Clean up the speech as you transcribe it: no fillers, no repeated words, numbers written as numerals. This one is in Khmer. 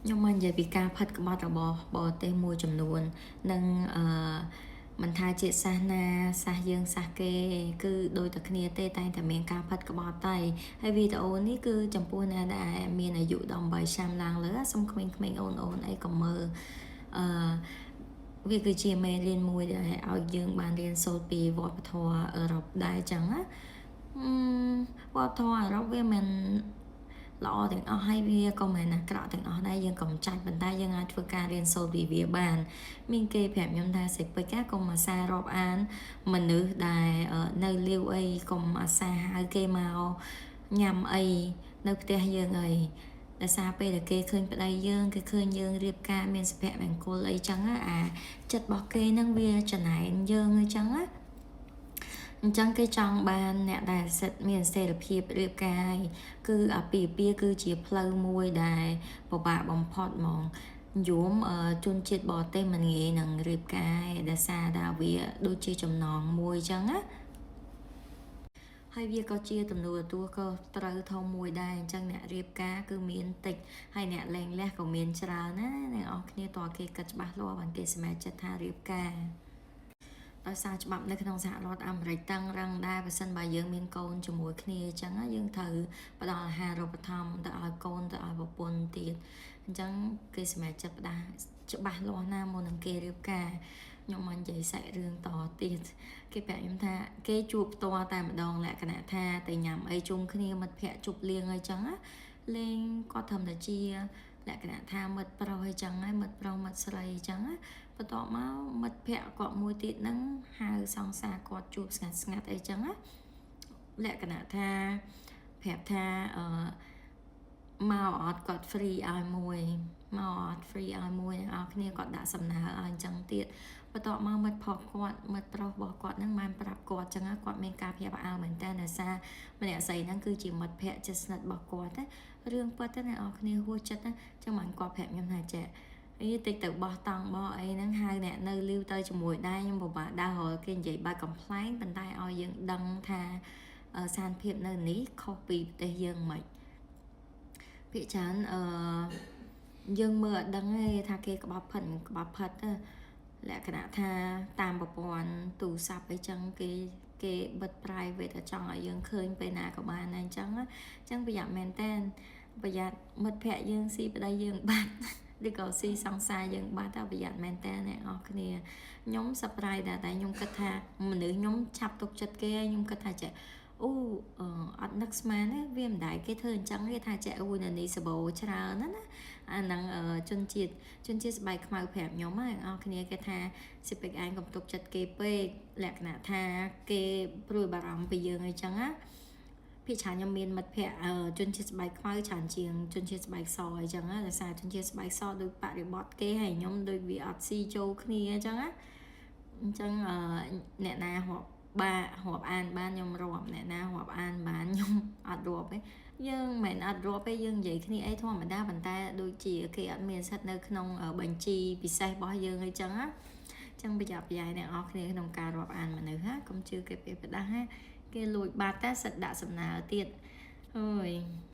ខ្ញុំមកនិយាយពីការផិតក្បត់របស់បរទេសមួយចំនួននិងអឺមិនថាជាសាសនាសាសយើងសាសគេគឺដូចតែគ្នាទេតែងតែមានការផិតក្បត់តែហើយវីដេអូនេះគឺចំពោះអ្នកដែលមានអាយុ18ឆ្នាំឡើងលើសូមក្មេងៗអូនអូនអីកុំមើលអឺវាគឺជាមេរៀនមួយដែលឲ្យយើងបានរៀនសូត្រពីវប្បធម៌អឺរ៉ុបដែរចឹងណាអឺវប្បធម៌អឺរ៉ុបវាមិនល្អទាំងអស់ហើយវាក៏មិនអាក្រក់ទាំងអស់ដែរយើងកុំចាច់ប៉ុន្តែយើងអាចធ្វើការរៀនសូត្រពីវាបានមានគេប្រាប់ខ្ញុំថាសិពេចកុំអាសារាប់អានមនុស្សដែលនៅលាវអីកុំអាសាហៅគេមកញ៉ាំអីនៅផ្ទះយើងអីដោយសារពេលដែលគេឃើញប្តីយើងគេឃើញយើងរៀបការមានសុភមង្គលអីចឹងអាចិត្តរបស់គេនឹងវាចំណែនយើងអីចឹងណាអញ្ចឹងគេចង់បានអ្នកដែលសិទ្ធមានសេរីភាពរៀបការគឺអាពាហ៍ពិពាហ៍គឺជាផ្លូវមួយដែលពិបាកបំផុតហ្មងយមជនជាតិបរទេសមិនងាយនឹងរៀបការដោយសារតែវាដូចជាចំណងមួយអញ្ចឹងណាហើយវាក៏ជាទំនួលទទួលក៏ត្រូវធំមួយដែរអញ្ចឹងអ្នករៀបការគឺមានតិចហើយអ្នកលែងលះក៏មានច្រើនណាអ្នកនរគ្នាតើគេគិតច្បាស់លាស់បានគេសម្រេចចិត្តថារៀបការដោយសារច្បាប់នៅក្នុងសហរដ្ឋអាមេរិកតឹងរឹងដែរបើសិនបើយើងមានកូនជាមួយគ្នាអញ្ចឹងយើងត្រូវផ្ដល់អាហារូបត្ថម្ភទៅឲ្យកូនទៅឲ្យប្រពន្ធទៀតអញ្ចឹងគេសម្រេចចិត្តផ្ដាស់ច្បាស់លាស់ណាមុននឹងគេរៀបការខ្ញុំមកនិយាយសាច់រឿងតទៀតគេប្រាប់ខ្ញុំថាគេជួបផ្ទាល់តែម្ដងលក្ខណៈថាទៅញ៉ាំអីជុំគ្នាមិត្តភ័ក្តិជប់លៀងអីចឹងណាលេងគាត់ធម្មតាជាលក្ខណៈថាមិត្តប្រុសអីចឹងហើយមិត្តប្រុសមិត្តស្រីអីចឹងណាបន្ទាប់មកមិត្តភ័ក្តិគាត់មួយទៀតហ្នឹងហៅសង្សារគាត់ជួបស្ងាត់ស្ងាត់អីចឹងណាលក្ខណៈថាប្រាប់ថាអឺមកអត់គាត់ free ឲ្យមួយមកអត់ free ឲ្យមួយអ្នកនរគ្នាគាត់ដាក់សំណើឲ្យអញ្ចឹងទៀតបន្ទាប់មកមិត្តផុសគាត់មិត្តប្រុសរបស់គាត់ហ្នឹងបានប្រាប់គាត់ចឹងគាត់មានការភ្ញាក់ផ្អើលមែនតើដោយសារម្នាក់ស្រីហ្នឹងគឺជាមិត្តភ័ក្តិជិតស្និទ្ធរបស់គាត់ណារឿងពិតទៅអ្នកនរគ្នាហួសចិត្តណាចឹងបានគាត់ប្រាប់ខ្ញុំថាចេះអីតិចទៅបោះតង់បោះអីហ្នឹងហៅអ្នកនៅលីវទៅជាមួយដែរខ្ញុំពិបាកដើររកគេនិយាយបែបកំប្លែងប៉ុន្តែឲ្យយើងដឹងថាស្ថានភាពនៅនេះខុសពីប្រទេសយើងមិនភាគច្រើនអឺយើងមើលអត់ដឹងទេថាគេក្បត់ផិតក្បត់ផិតទៅលក្ខណៈថាតាមប្រព័ន្ធទូរស័ព្ទអីចឹងគេគេបិទ private តែចង់ឲ្យយើងឃើញពេលណាក៏បានដែរអញ្ចឹងអញ្ចឹងប្រយ័ត្នមែនតើប្រយ័ត្នមិត្តភ័ក្ដិយើងស៊ីប្តីយើងបាត់ឬក៏ស៊ីសង្សារយើងបាត់តែប្រយ័ត្នមែនតើអ្នកនរគ្នាខ្ញុំ surprise ដែរតែខ្ញុំគិតថាមនុស្សខ្ញុំឆាប់ទុកចិត្តគេខ្ញុំគិតថាចេះអូអត់នឹកស្មានទេវាមិនដែរគេធ្វើអញ្ចឹងគេថាចេះអូនៅនេះសបោច្រើនណាណាអាហ្នឹងជនជាតិជនជាតិស្បែកខ្មៅប្រាប់ខ្ញុំហ្នឹងអរគ្នាគេថាសិពេកឯងកុំទុកចិត្តគេពេកលក្ខណៈថាគេព្រួយបារម្ភពីយើងអីចឹងណាភាគច្រើនខ្ញុំមានមិត្តភ័ក្តិជនជាតិស្បែកខ្មៅច្រើនជាងជនជាតិស្បែកសអីចឹងណាដោយសារជនជាតិស្បែកសដូចបរិបទគេហើយខ្ញុំដូចវាអត់ស៊ីចូលគ្នាអញ្ចឹងណាអញ្ចឹងអ្នកណារាប់បារាប់អានបានខ្ញុំរាប់អ្នកណារាប់អានបានខ្ញុំអត់រាប់ទេយើងមិនអត់រាប់ទេយើងនិយាយគ្នាអីធម្មតាប៉ុន្តែដូចជាគេអត់មានសិទ្ធនៅក្នុងបញ្ជីពិសេសរបស់យើងអីចឹងណាចឹងប្រយ័ត្នប្រយែងអ្នកនរគ្នាក្នុងការរាប់អានមនុស្សណាកុំជឿគេពេលផ្ដាស់ណាគេលួចបាត់តែសិតដាក់សំណើទៀតអើយ។